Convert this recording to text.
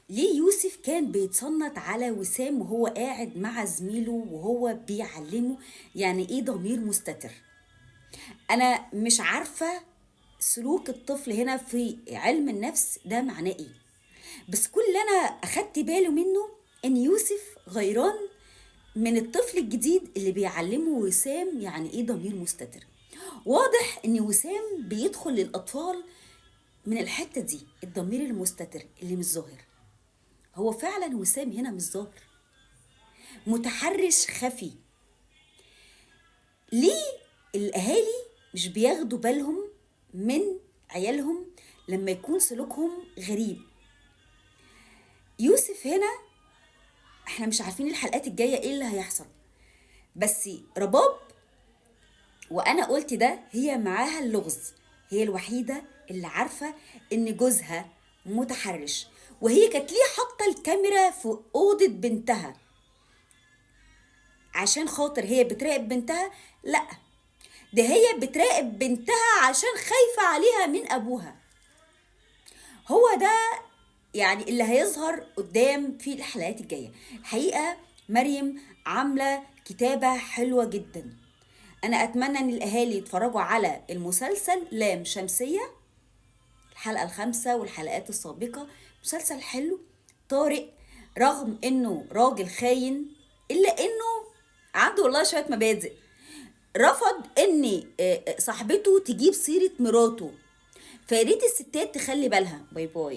ليه يوسف كان بيتصنت على وسام وهو قاعد مع زميله وهو بيعلمه يعني ايه ضمير مستتر؟ انا مش عارفة سلوك الطفل هنا في علم النفس ده معناه ايه، بس كل اللي انا اخدت باله منه ان يوسف غيران من الطفل الجديد اللي بيعلمه وسام يعني ايه ضمير مستتر. واضح ان وسام بيدخل للاطفال من الحتة دي، الضمير المستتر اللي مش ظاهر. هو فعلا وسام هنا مش ظاهر، متحرش خفي. ليه الاهالي مش بياخدوا بالهم من عيالهم لما يكون سلوكهم غريب؟ يوسف هنا احنا مش عارفين الحلقات الجاية ايه اللي هيحصل، بس رباب وانا قلت ده هي معاها اللغز، هي الوحيدة اللي عارفة ان جوزها متحرش، وهي كانت ليه حاطة الكاميرا في أوضة بنتها عشان خاطر هي بتراقب بنتها؟ لا، ده هي بتراقب بنتها عشان خايفة عليها من أبوها. هو ده يعني اللي هيظهر قدام في الحلقات الجاية. الحقيقة مريم عاملة كتابة حلوة جدا. أنا أتمنى أن الأهالي يتفرجوا على المسلسل لام شمسية، الحلقة 5 والحلقات السابقة. مسلسل حلو. طارق رغم أنه راجل خاين إلا أنه عنده والله شوية مبادئ. رفض أن صاحبته تجيب سيرة مراته، فياريت الستات تخلي بالها. bye bye.